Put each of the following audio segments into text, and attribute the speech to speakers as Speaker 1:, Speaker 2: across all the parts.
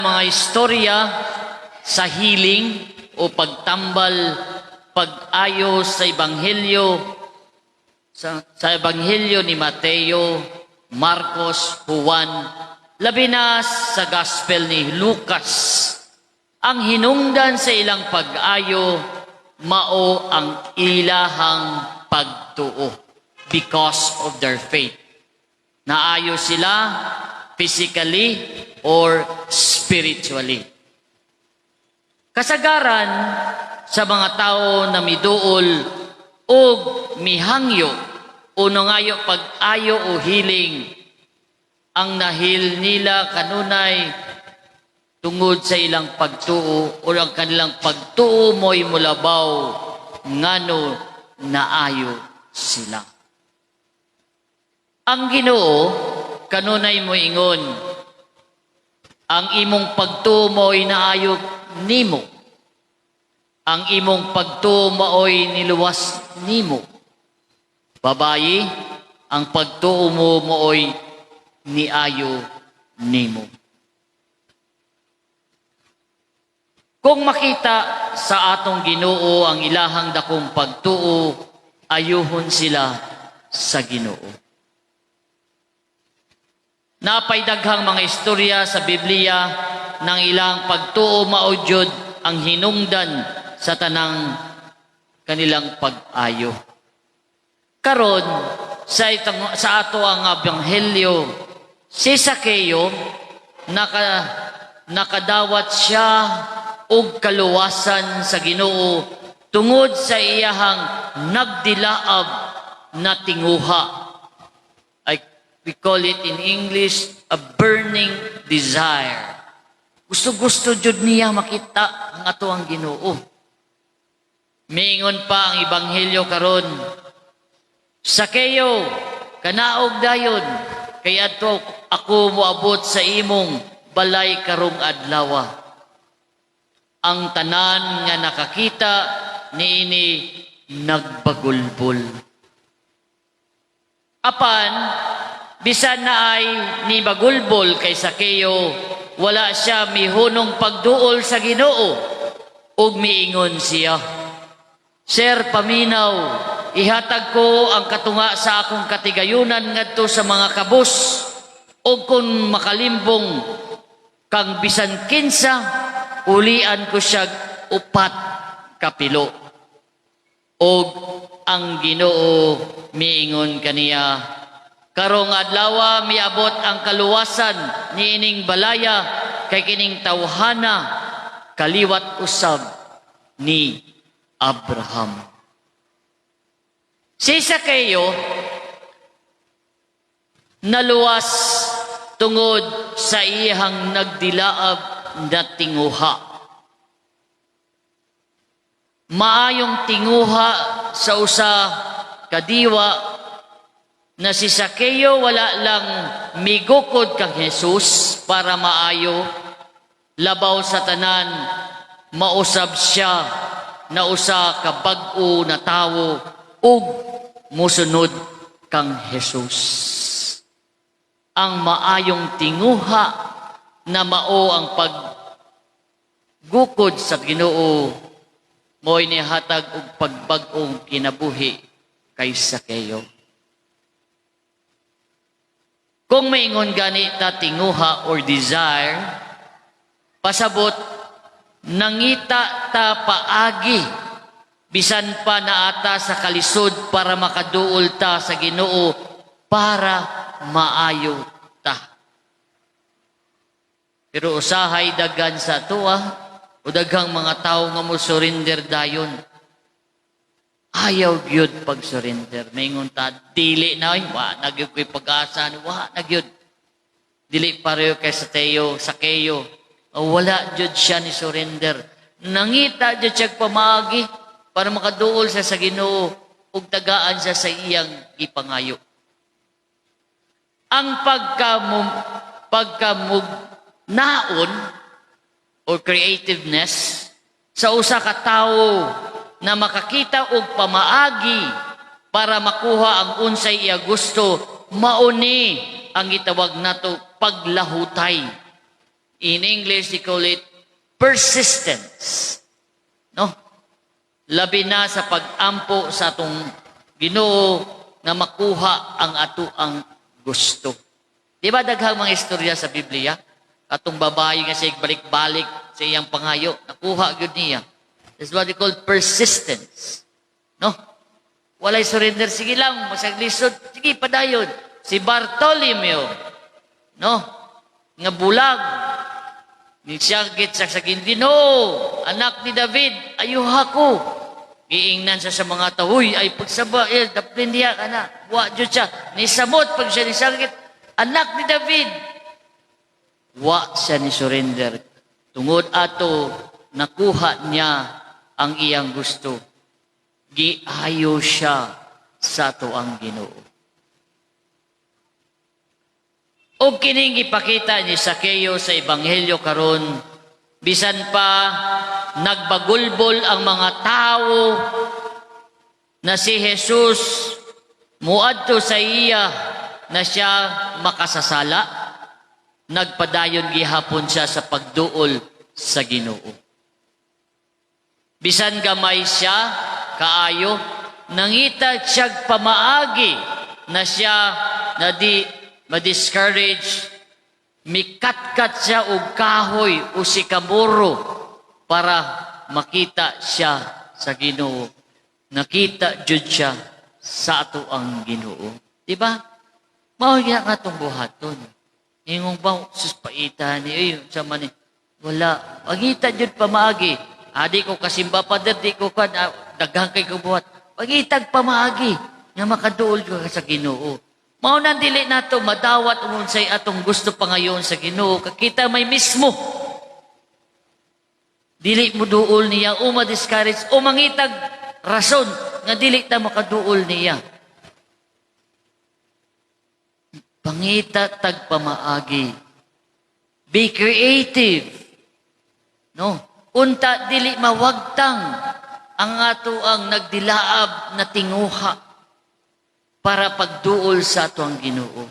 Speaker 1: Mga istorya sa healing o pagtambal, pag-ayo sa Ebanghelyo ni Mateo, Marcos, Juan, labi na sa Gospel ni Lucas. Ang hinungdan sa ilang pag-ayo mao ang ilahang pagtuo, because of their faith. Naayo sila physically or spiritually. Kasagaran sa mga tao na miduol og mihangyo o nangayo pag-ayo o healing, ang na-heal nila kanunay tungod sa ilang pagtuo o ang kanilang pagtuo mo'y mulabaw ngano naayo sila. Ang Ginoo kanunay moingon, "Ang imong pagtuo mo'y naayo nimo. Ang imong pagtuo mao'y niluwas nimo. Babayi, ang pagtuo mo mao'y niayo nimo." Kung makita sa atong Ginoo ang ilahang dakong pagtuo, ayuhon sila sa Ginoo. Napay daghang mga istorya sa Biblia ng ilang pagtuo mao jud ang hinungdan sa tanang kanilang pag-ayo. Karon sa ato ang ebanghelyo, si Sakeo nakadawat siya og kaluwasan sa Ginoo tungod sa iyahang nagdilaab na tinguha. We call it in English a burning desire. Gusto-gusto jud niya makita ang ato ang Ginoo. Miingon pa ang ebanghelyo karon, "Sakeo, kanaog dayon, kay adto ako moabot sa imong balay karong adlaw." Ang tanan nga nakakita niini nagbagulbol. Apan bisan naay ni bagulbol kay Sakeo, wala siya mihunong pagduol sa Ginoo ug miingon siya, "Sir, paminaw, ihatag ko ang katunga sa akong katigayunan ngadto sa mga kabus ug kung makalimbong kang bisan kinsa, ulian ko siya upat kapilo." Og ang Ginoo miingon kaniya, "Karong adlawa miabot ang kaluwasan niining balaya kay kining tawhana kaliwat usab ni Abraham." Si Sakeo naluwas tungod sa iyang nagdilaab na tinguha. Maayong tinguha sa usa kadiwa na si Sakeo wala lang migukod kang Jesus para maayo, labaw sa tanan, mausab siya na usa ka bag-o na tawo ug musunod kang Jesus. Ang maayong tinguha na mao ang paggukod sa Ginoo mo'y nihatag og pagbag-ong kinabuhi kay Sakeo. Kung maingon gani ta tinguha or desire, pasabot nangita ta paagi bisan pa naata sa kalisod para makaduol ta sa Ginoo para maayo ta. Pero usahay daghan sa tuwa o daghang mga tao nga mo surrender dayon. Ayaw gyud pag-surrender. Maingon ta, "Dili na, oy, wa na gyud ko'y pag-asa, wa na gyud." Dili pareho kay sa Teo, Sakeo. Wala jud siya ni surrender. Nangita jud siya pamaagi para makaduol siya sa Ginoo ug tagaan siya sa iyang gipangayo. Ang pagkamugnaon or creativeness sa usa ka tawo na makakita og pamaagi para makuha ang unsay iya gusto, mauni ang gitawag nato paglahutay. In English, they call it persistence. No? Labi na sa pag-ampo sa atong Ginoo nga makuha ang ato ang gusto. Di ba daghang mga istorya sa Biblia? Atong babae nga siya balik-balik sa iyang pangayo, nakuha gyud niya. That's what they call persistence. No? Walay surrender, sige lang, masag lisod, sige, padayon. Si Bartolomeo, no? Nga bulag, ni siya sa sa Ginoo, anak ni David, ayuha ko. Giingnan siya sa mga tao, "Uy, ay pagsaba, eh, daplin diya ka na." Wa jud siya. Nisamot pag siya nisakit, "Anak ni David." Wa siya ni surrender. Tungod ato, nakuha niya ang iyang gusto. Giayo siya sa ato ang Ginoo. O kining ipakita ni Sakeo sa Ebanghelyo karon, bisan pa nagbagulbol ang mga tao na si Jesus muadto sa iya na siya makasasala, nagpadayon gihapon siya sa pagduol sa Ginoo. Bisan gamay siya kaayo, nangita siya pamaagi na siya na di ma-discourage, mikatkat siya og kahoy o sikamuro para makita siya sa Ginoo. Nakita jud siya sa ato ang Ginoo. Di ba? Mao gyud nga atong buhaton. Ingong ba, sus, paita ni, ay, sa man ni, wala. Pangita jud pamaagi. Adi ko kasimba pa, di ko kan, daghang kay ko buhat. Pangitag pamaagi nga makaduol ka sa Ginoo. Mao nang dili nato madawat unsay atong gusto pangayon sa Ginoo, kakita may mismo. Dili mo duol niya o ma-discourage o mangitag rason nga dili ta makaduol niya. Pangita tag pamaagi. Be creative. No? Unta dili mawagtang ang ato ang nagdilaab na tinguha para pagduol sa ato ang Ginoo.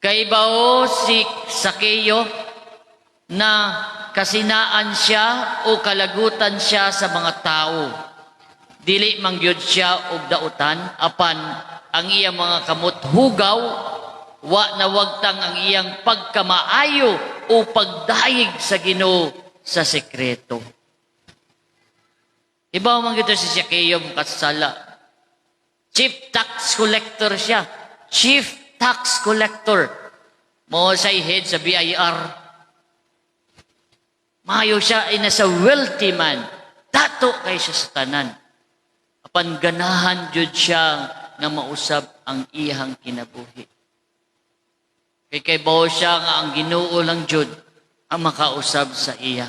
Speaker 1: Kay bao si Sakeo na kasinaan siya o kalagutan siya sa mga tao. Dili mangyud siya og dautan apan ang iyang mga kamot hugaw, wa nawagtang ang iyang pagkamaayo o pagdayeg sa Ginoo sa sekreto. Iba man gito si Zacchaeus kasala. Chief tax collector siya. Chief tax collector. Mo siya head sa BIR. Maayo siya ay nasa wealthy man. Dato kay siya sa tanan. Apan ganahan jud siya nga mausab ang iyang kinabuhi. Kay bawo siya nga ang Ginoo lang jud ang makausab sa iya.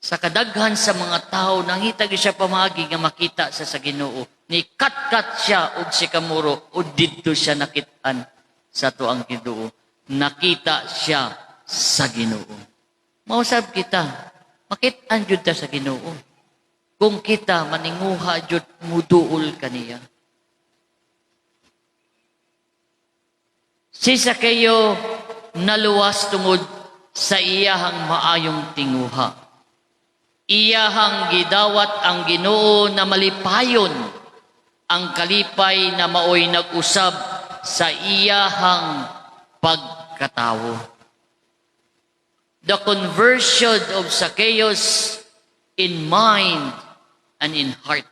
Speaker 1: Sa kadaghan sa mga tao, nangita gyud siya pamaagi nga makita sa Ginoo. Ni katkat siya og sikamuro o didto siya nakit-an sa tuang Ginoo. Nakita siya sa Ginoo. Mausab kita, makit-an jud ta sa Ginoo. Kung kita maninguha jud muduol kaniya. Si Sakeo naluwas tungod sa iyahang maayong tinguha. Iyahang gidawat ang Ginoo na malipayon, ang kalipay na maoy nag-usab sa iyahang pagkatawo. The conversion of Zacchaeus in mind and in heart.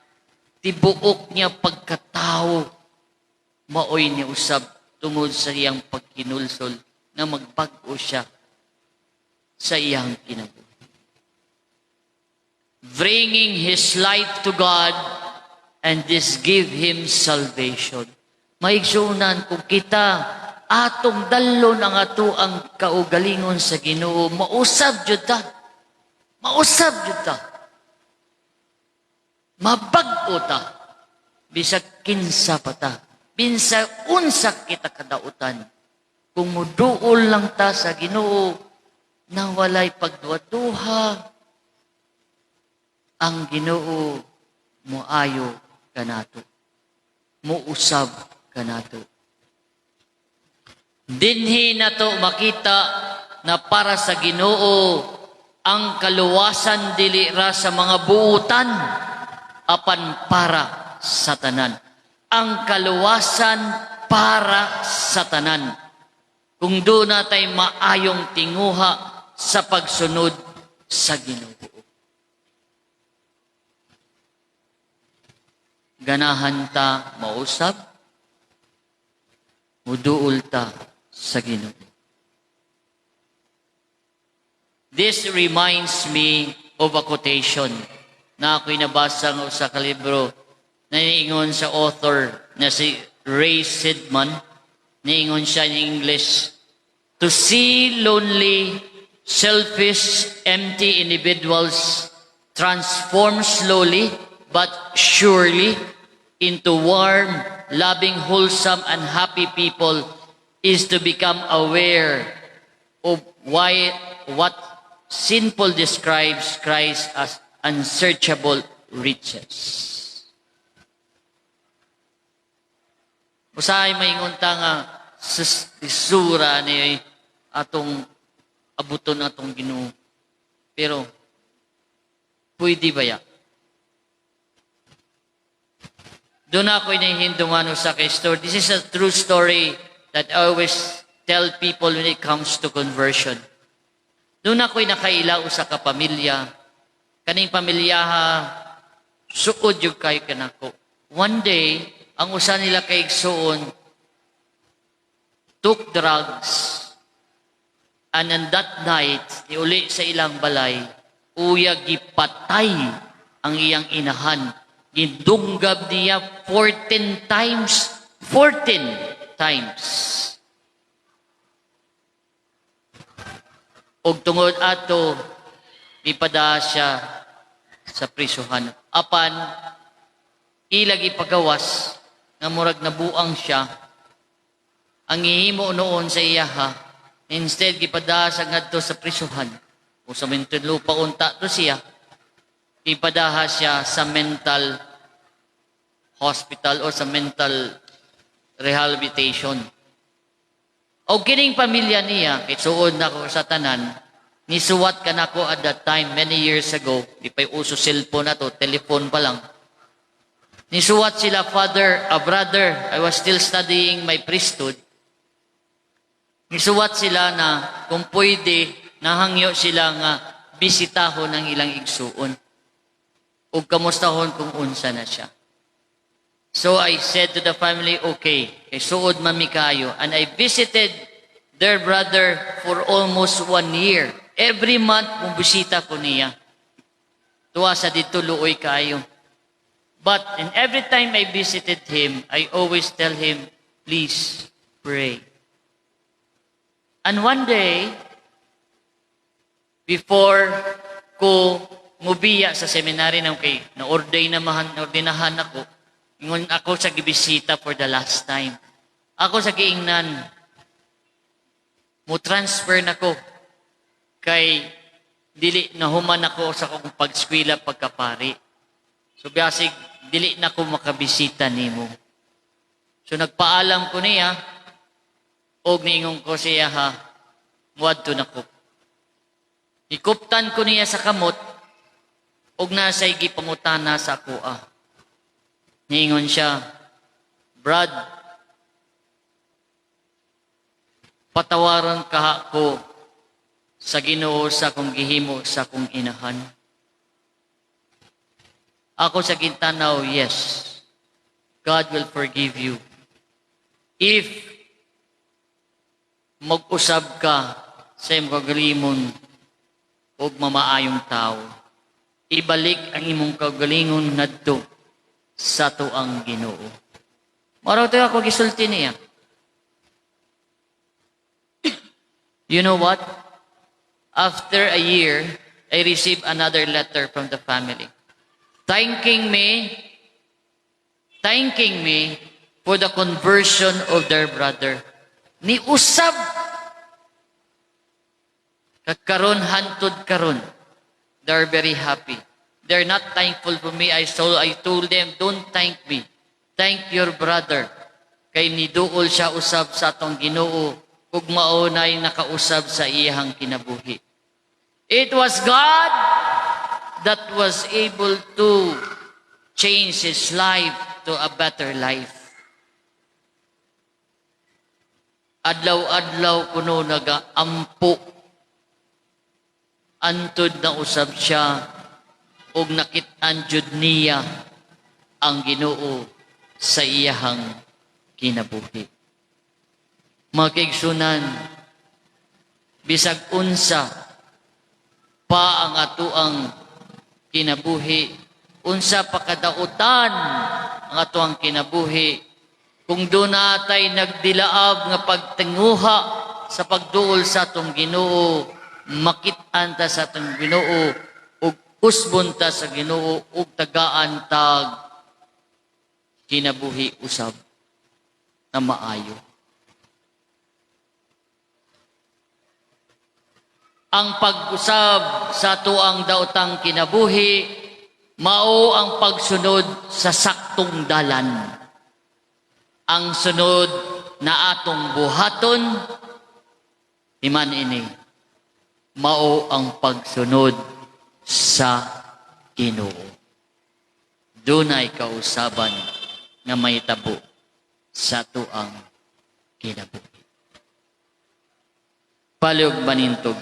Speaker 1: Tibuok niya pagkatawo maoy ni usab tungod sa iyang pagkinulsol nga magbag-o siya sa iyang kinabuhi. Bringing his life to God and this give him salvation. Maigsunan, kung kita atong dalon ang ato ang kaugalingon sa Ginoo, mausab jud ta. Mausab jud ta. Mabag-o ta. Bisag kinsa pa ta. Binsag unsa kita kadautan. Kung muduol lang ta sa Ginoo na walay pagduha-duha, ang Ginoo muayo kanato. Muusab kanato. Dinhi nato makita na para sa Ginoo ang kaluwasan dili ra sa mga buutan apan para sa tanan. Ang kaluwasan para sa tanan. Kung duna tay maayong tinguha sa pagsunod sa Ginoo. Ganahan ta mausab, muduol ta sa Ginoo. This reminds me of a quotation na ako'y nabasa nga usa ka libro na niingon sa author na si Ray Sidman. Niingon siya in English, "To see lonely, selfish, empty individuals transform slowly but surely into warm, loving, wholesome, and happy people is to become aware of why what Saint Paul describes Christ as unsearchable riches." Usahay maingon ta nga sa ni atong abuton atong Ginoo. Pero pwede ba ya? Doon ako inahindungan sa kay story. This is a true story that I always tell people when it comes to conversion. Doon ako'y nakaila usa ka pamilya. Kaning pamilyaha, suod yung kay kanako. One day, ang usa nila kay igsuon took drugs and on that night, niuli sa ilang balay, uya gipatay ang iyang inahan. Gidunggab niya 14 times. 14 times. Og tungod ato, ipada siya sa prisuhan. Apan, ilag ipagawas, nga murag nabuang siya, ang ihimo noon sa iyaha, instead gipada sa ngadto sa prisuhan, o sa lupa unta to siya, ipadaha siya sa mental hospital o sa mental rehabilitation. O kining pamilya niya, kay suod na ko sa tanan, nisuwat ka nako at that time, many years ago, di pa'y uso cellphone na to, telephone pa lang. Nisuwat sila, "Father, a brother," I was still studying my priesthood. Nisuwat sila na kung pwede, nahangyo sila nga bisitahon ang ilang igsuon. Ug kamustahon kung unsa na siya. So I said to the family, "Okay, kay suod man mi kayo." And I visited their brother for almost one year. Every month, mubisita ko niya. Tuwa sa dito, luoy kayo. But in every time I visited him, I always tell him, "Please pray." And one day, before ko mubiya sa seminary ng kay na-ordain na mahan, ordinahan ako, ingon ako sa gibisita for the last time. Ako sa giingnan, mo transfer na ko kay dili na human ako sa akong pagskwela pagkapari. So basig dili na ko makabisita nimo. So nagpaalam ko niya og niingon ko siya ha, muadto na ko. Ikuptan ko niya sa kamot og nasay gipangutana sa akoa. Niingon siya, "Brad, patawaron kaha ko sa Ginoo sa akong gihimo sa akong inahan." Ako sa gintanaw, "Yes, God will forgive you. If mag-usab ka sa imong kaugalingon og mamaayong tao, ibalik ang imong kaugalingon ngadto sa tuang Ginoo." Mao to ako gisulti niya. You know what? After a year, I received another letter from the family thanking me for the conversion of their brother. Ni usab kakaron hantod karon. They're very happy. They're not thankful for me. I told them, "Don't thank me. Thank your brother. Kay niduol siya usab sa atong Ginoo." Ug mao nay nakausab sa iyang kinabuhi. It was God that was able to change his life to a better life. Adlaw-adlaw kuno nagaampo, antud na usab siya ug nakit-an jud niya ang Ginoo sa iyahang kinabuhi. Mga kaigsunan, bisag unsa pa ang atuang kinabuhi, unsa pa kadautan ang atuang kinabuhi, kung duna tay nagdilaab nga pagtinguha sa pagduol sa atong Ginoo, makit-an ta sa atong Ginoo ug usbon ta sa Ginoo ug tagaan tag kinabuhi usab na maayo. Ang pag-usab sa atuang daotang kinabuhi mao ang pagsunod sa saktong dalan. Ang sunod na atong buhaton iman ini mao ang pagsunod sa Ginoo. Dunay kausaban nga mahitabo sa atuang kinabuhi. Palihog manindog.